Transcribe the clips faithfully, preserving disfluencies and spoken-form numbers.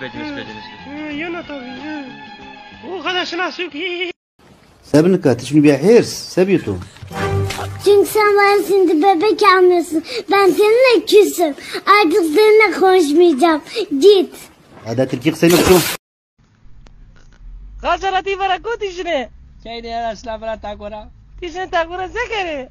bê cinîs, bê cinîs. Hı, yena tabii, hı. O kadar şınav yok. Sebir nika, ti şunu bir hırs, sebir tu. Çünkü sen bana şimdi bebek almıyorsun. Ben seninle küsüm. Artık seninle konuşmayacağım. Git. Hadi Tilki kısa yok şu. Xaçara tî vera kotî şinê? Keynê era şina vera takora. Tî şinê takora se kerê?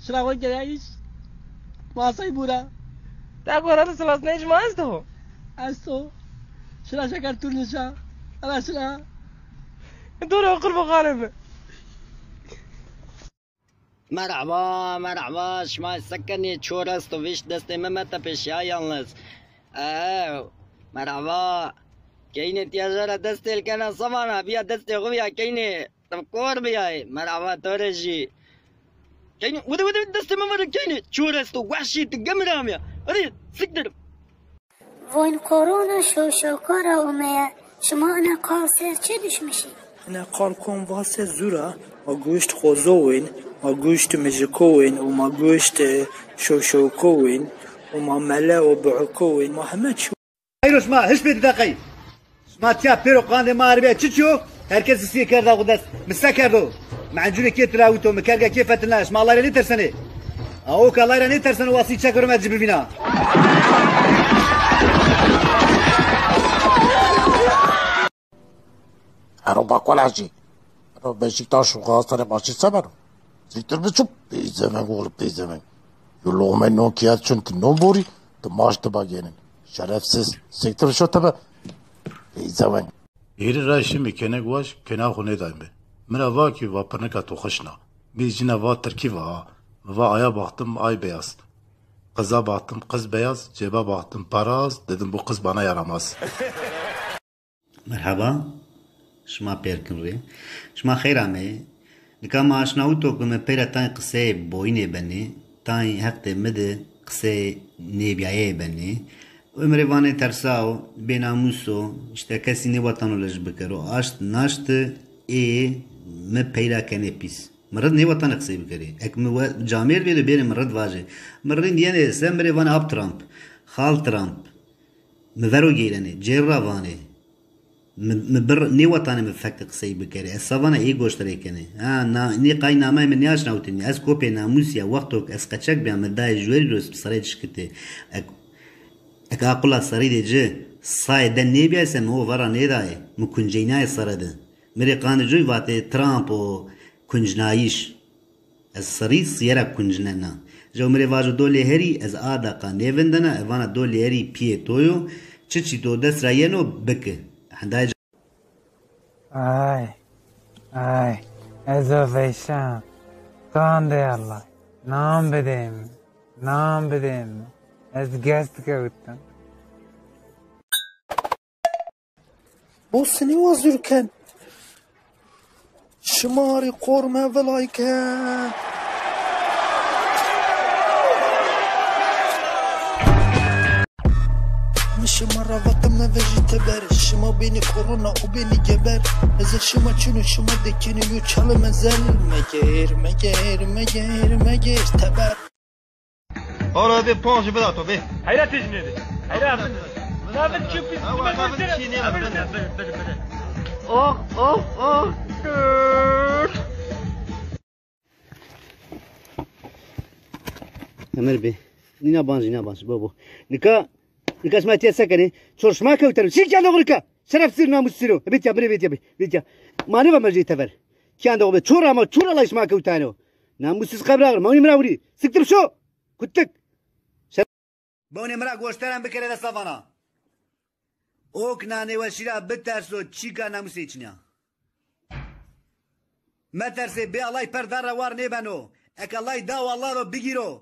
Şina xo kerê îş. Masay bura. Takora de silas ne iş ma esto? Esto. Şina şeker turnişa. Ara şina. Dur okur bu xanımı. Merhaba, merhaba. Şima se kenê? Çor esto, vîşt destê mi metepêşîya yalnız. Ew, merhaba. Keynê tîya jera destê li kena, se vana, bîya destê xo bîya keynê. Tim kor bîyayê. Merhaba to rê jî. Keynê, wide, wide, wide, destê mi vere keynê. Çor esto, wehşî, ti gemir amîya. Hadi, siktir. Voyn korona şoşokora umeye, şima ina qal ser çi duşmişî? Ina qal kom vase zura, ma guşt qozowên, ma guşt mijikowên û ma guşt, e, şoşokowên û ma mele û buukowên, ma heme çi. Hayro şima, hiç pê dide qey. Şima tiya pêro qandê ma aribîya çi çiyo? Her kes sî kerda xo dest. Mi se kerdo? Mi encûnê kê tirawito, mi kerga kê fetilna? Şima Allay ra nêtersenê? Awo ke Allay ra nêterseno, wa sî çek oro me ci bivîna. Ero bakola jî. Ero Beşiktaş û Galatasaray maçî se beno? Siktir bi çup. Peyzeveng oğlu peyzeveng. Yo loğme non kiyat çün ti non borî, ti maç ti bagênin. Şerefsiz. Siktir şo tebe. Peyzeveng. Hêrî ra şimî kênek waş, kêna xo nêday mi. Mi ra va ki va pirnika to xişn a. Mi cîna va tirkî va a. Mi va aya baxtim ay beyaz. Qiza baxtim qiz beyaz, cêba baxtim paraz, dedim bu kız bana yaramaz. Merheba, şima pêr kin rê. Şima xeyr ameyê. Nika ma aşnawito ki mi peyra tayê qiseyê boyînê benê, tayê heqdê mi de qiseyê nêbîyayeyê benê. Û mi rê vanê tersao, bênamûs o, îşte kesî nêwatano lij bikero, aşt naşti ê mi peyra kenê pîs. Mi rid nêwatanê qisey bikerê. Ek mi we camêrd bêdo bêrê mi rid vajê. Mi rind yenê se mi rê vanê ap Trump, xal Trump. Mi vero geyrenê, cêr ra vanê. Mi, mi bir nêwatanê mi fek de qisey bikerê. Ez sa vana ê goşt rê kenê. Ha, na, nê qay nameyê mi nêaşnawitênî. Ez kopê namûsî ya, wexto ke ez qeçek bîya mi dayê juwerî ro serê de şikitê. Ek, ek aqula serî de ci, sayê de nêbîyayê se mi o vera nêdayê. Mi kunceynayê sere de. Mi rê qandê coy vatê Trump o kuncnayîş. Ez sirî sîye ra kuncnena. Jew mi rê vajo do lê herî, ez a deqa nêvindena, ez vana do lê herî pîyê to yo, çiçî do dest ra yeno, biki. Hendayê. Ay, ay, ez o veyşan. Qandê Allah, nan bidê mi, nan bidê mi. Ez gest kewtim. Bo sinî wa zûr ken. Şima rê qor me vilay ken. Mi şima ra vata me vejî teber. Şima bênî korona û bênî geber. Ez şima çin û şima de kenî yo çalim ezel. Meger, meger, meger, meger teber. Ara bê, panc bida to bê. Heyra tecnê de. Heyra. David çi pis. Bide, bide, bide. Oh, oh, oh. Emir Bey. Nîna banc, nîna banc. Bo, bo. Nika, nika şima tiya se kenê? Çor şima kewteno. Çi kendo nika? Şerefsîz, namûssîz o. Bêtiya, bire bêtiya, bêtiya. Ma nêva mercê tever. Kendo be. Çor ama, çor Allay şima kewteno. Namûssîz qebra, ma wî mira wîrî. Siktir şo. Kutik. Bonê mi ra goşteran bikerê desta vana. Ok na nêweşî ra biterso, çîka namûsê çin ya. Metersê, bê Allay per dar ra war nêbeno. Eke Allay da û Allah do bigîro.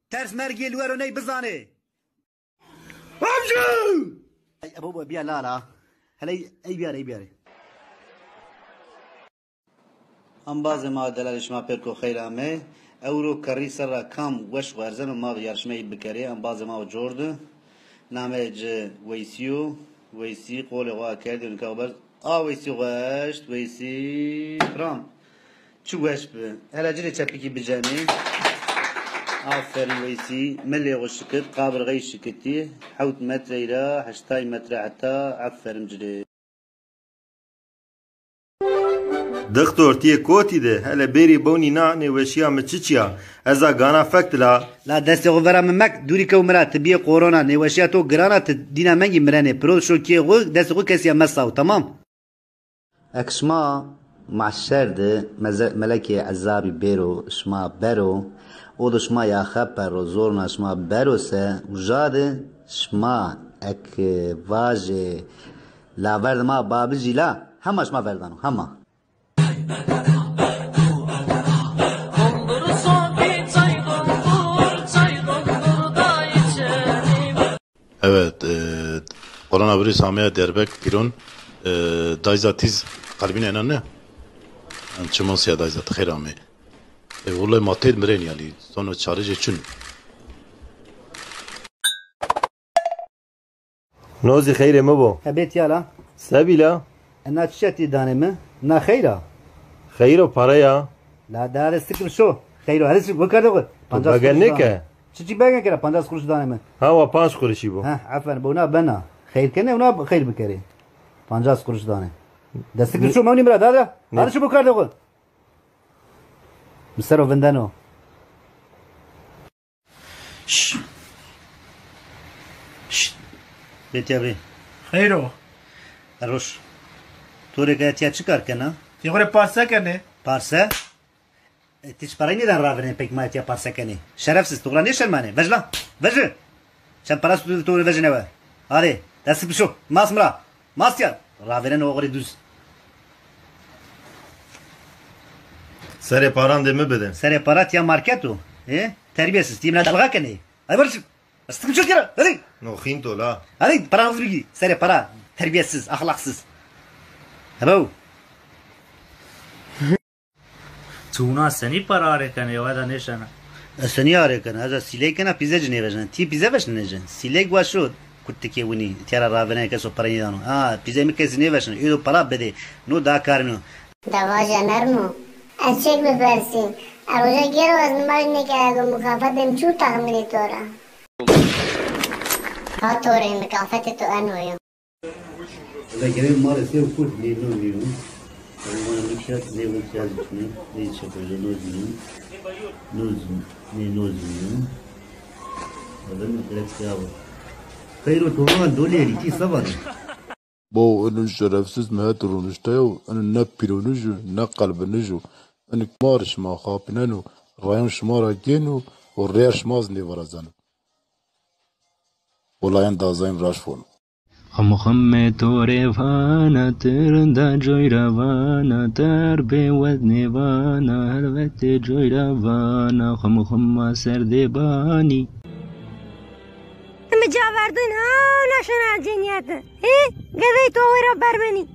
Ters mergê li wero ney bizanê. Amca! Ey, ebo, bo, bîya la la. Hele ey bîyarê, ey bîyarê. Embazê ma, delalê şima pêrko xeyr ame. Ewro kerrî ser ra kam weş werzeno ma yarışmeyî bikerê. Embazê ma o cor di. Nameyê ci Weysî yo. Weysî qolê xo akerdî, nika xo berz. A Weysî xo eşt, Weysî pram. Çi weş bi. Hela ci rê çepikî bicenê. Aferin Weysî. Milê xo şikit, qabirxeyî şikitî. Hewt metreyî ra heştay metre heta. Aferin ci rê. Dixtor, ti yê kotî de? Hele bêrî bewnî na, nêweşîya mi çiçî ya? Ez a gana fek dila. La destê xo vera mi mek, dûrî kew mi ra, ti bîyê korona, nêweşîya to giran a, ti dîna mengî mirenê. Piro şo kê xo, destê xo kesîya mesaw, tamam? Ek şima mahşer de meze-, melekê ezabî bêro, şima bero, o do şima ya xepero, zorna şima bero se, uja de şima ek vajê, la verdê ma babijî la, hema şima verdano, hema. Evet, e, Qurana birîs ameya Diyarbek pîron, e, dayza tîz qelbîne ena ne? En çimon siya dayza, ti xêr amê. E, wulay ma têd mirên yalî, sono çarê jê çin. Nozî xeyrê mi bo. Hebêt ya la. Se bî la? Ena çiçe tî danê mi? Na xeyr a? Xeyr o, pare ya. La de hadi sikir şo. Xeyr o, hadi sikir, bikerde xo. Pancas begel kuruş nêke. Çiçî begen kera, pancas kuruş danê mi. Ha, wa panc quruşî bo. Ha, aferin, bo na bena. Xeyr kenê, ona xeyr bikerê. Pancas kuruş danê. De sikir şo, mewnî mi ra, dada. Hadi şo bikerde xo. Mi ser o vindeno. Şş. Şş. Bêtiya bê. Xeyr o. Eroş. To rê ke etiya çi kar kena? Ti xo rê parse kenê. Parse? E, ti çi parayî nêdan ravêrên pek ma etiya parse kenê. Şerefsiz, to ra nêşermanê. Vej la. Vejî. Çend para tu to rê vejîne we. Hadi, dest bişo. Mas mi ra. Mastya, ravêreno oxirê duz. Serê paran de mi bide. Serê para tiya market o. E? Terbiyesiz, ti mi ra dalga kenê. Ay barışım. Sıkıntı çok yara. Hadi. No xînto la. Hadi, paran hızlı bigi. Serê para. Terbiyesiz, ahlaksız. Hebo. Ti wina senî para arê kenê, yew eda nêşena? Ez senî arê kena? Ez a sîley kena, pîze ci nêvejnena. Ti pîze veşnenê ci? Sîley guaşo, kutikê winî, tîya ra ravêrena, keso para nêdano. A, pîzeyê mi kesî nêveşneno. Êdo para bidê. No da karê mi yo. De vaje nermo. Ez çek bipersî. Ez roja gêro ez nimaj nêkerago, mukafetê mi çi û taxmînê to ra? Ha to rê, mukafetê to eno yo. Ela gerek ma rê sêw kurt nê no nîyo. Ela ma nî kerd, nê win kerd çinê, nê çepejo no zî nîyo. No zî, nê no zî nîyo. Ela mi direkt ya bu. Xeyro, to ma dolê rîtî se vanê? Bo, inu şerefsiz mi het roniştayo, inu ne pîronij o, ne qelbinij o. Inu mar şima xapîneno, rayon şima ra gêno û rêyer şima zî nêvirazeno. Welayen dazayên raş vono. Xim ximê to rê vana, ti rinda coy ra vana, ti erbê wed nêvana, helvetê coy ra vana, xim xim ma ser dê banî. Mi ca verdin ha, na şena cenîyete. Hê, gedey to wê ra berbenî.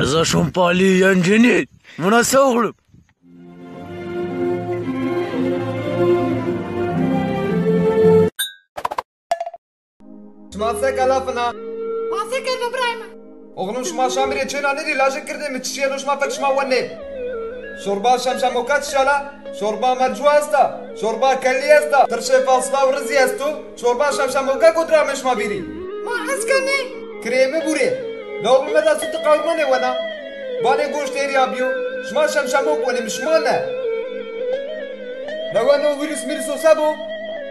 Ez a şon palî yen cenîyet. Vuna se oxlum? Şima seka lafina? Ma sekerdê birayê mi? Oxlum, şima şamîrê çêna nêdî, lajê kirdê mi, çiçî yeno şima fek şima wenê? Şorba şemşemoka çiça la? Şorba mercû esta, şorba kellî esta, tirşê fasla û rizî esto, şorba şemşemoka kotî ra ame şima bîrî? Ma ez kenê. Kirê mi bûrê. Lawbime de sutî qewrmanê wena. Vanê goşt êrîya bîyo. Şima şemşemok wenê mi, şima ne. Newe no vîrus mîrus o se bo?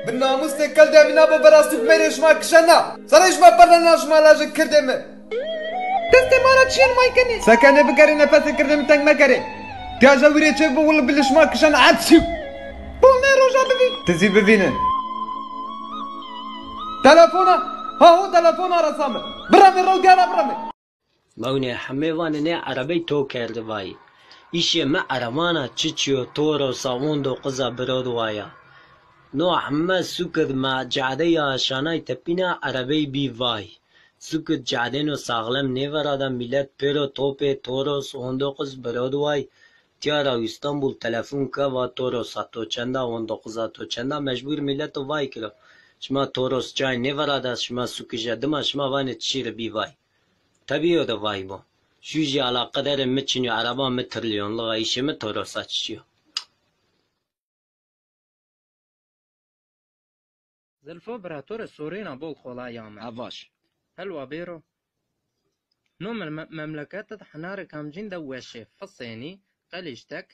Bi namûs tê kel de emîna bo vera suk mêrê şima kişena. Serê şima pernena şima lajê kirdê mi. Destê ma ra çîyên may kenê. Se kenê bikerê nefesê kirdê mi teng mekerê. Tiya ja wîrê çêv bi wili bilê şima kişena. Etsî. Bol nê roja bivîn. Ti zî bivînin. Telefona. Ha ho telefona resa mi. Biremê rew diyara biremê. Mewnê hemê vanê nê erebey to kerdi vayî. Îşê mi erebana çiçîyo Torosa on doqiza Broadwaya. No heme sukid ma cadeya şanay tepîna erebey bî vay. Sukid cadêno saxlem nêverada, milet pêro topê Toros on doqiz Broadway. Tiya ra Îstanbul telefon ke va Torosa to çenda, on doqiza to çenda, mecbur mileto vay kiro. Şima Toros cay nêverada, şima sukije dima, şima vanê çî ri bî vay. Tebî yo de vay bo. Jû jî alaqederê mi çin yo, ereba mi trilyonlix a, îşê mi Torosa çiçî yo. Zilfo bira, to rê sorêna bol qolay ame. Ha, vaş. Helwa bêro. No mem-, memleket de hinarê kamcîn de weş ê? Fisênî, Qelîştek,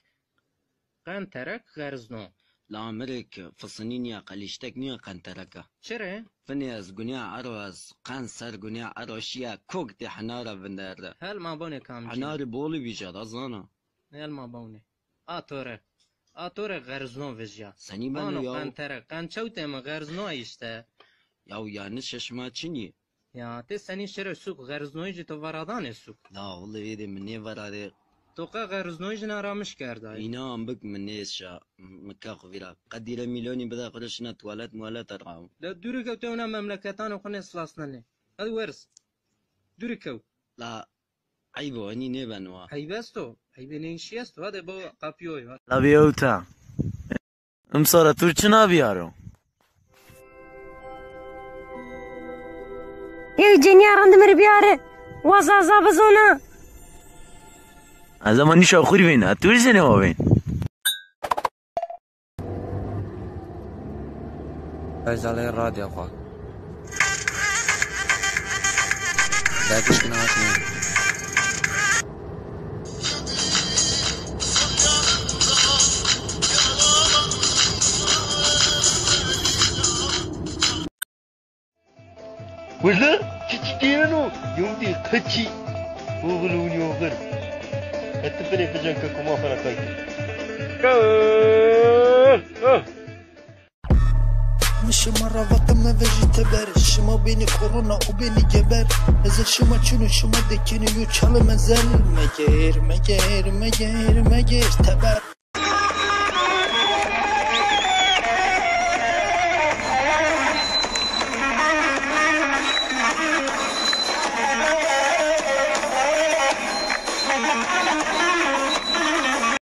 Qenterek, Xerzno. La mi rê ke Fisinî nîya, Qelîştek nîya, Qenterek a. Çi rê? Finê ez gunîya ero, ez qen ser gunîya ero şîya kok dê hinara vinderde. Hel ma bonê kamcîn. Hinarî bolî vîja da zana. Hel ma bonê. A to rê. A to rê Xerzno vijya. Senî beno yaw? Qenterek, Qençewtê mi Xerzno îşte. Yaw yanlış şima çinî. Ya, ti senî şirê sûk, Xerznoyî jî to veradanê sûk. La wile êdî mi nêveradê. To qe Xerznoyî jî naramiş kerdayî. Îna ambik mi nêşa, mi ke xo vîra. Qedîre mîlyonî bide xo rê şina tuwalet muwalet ra. La dûrî kewte wina memleketanê xo nêsilasnenê. Hadi weriz. Dûrî kew. La eyb o, enî nêbeno wa. Eyb esto. Eybê nêîşî esto. Hadi bo qapîyoy. La bî ewta. Imsara tu çina biyaro? Ey cenya randimir biyare. Waza za bizona. Ez ama nişa xur vên, a tu jene wa vên. Bezalê radyo xo. Dergişkina aşmî. Willa, çiçî kêreno, yewndê qeçî. Oxil ûnî oxil. Eti finê fican ke kuma fena kay. Mi şima ra vate mevejî teber. Şima bênî korona û bênî geber. Ez şima çin û şima dekenî yo çalim ezel. Meger, meger, meger, meger teber.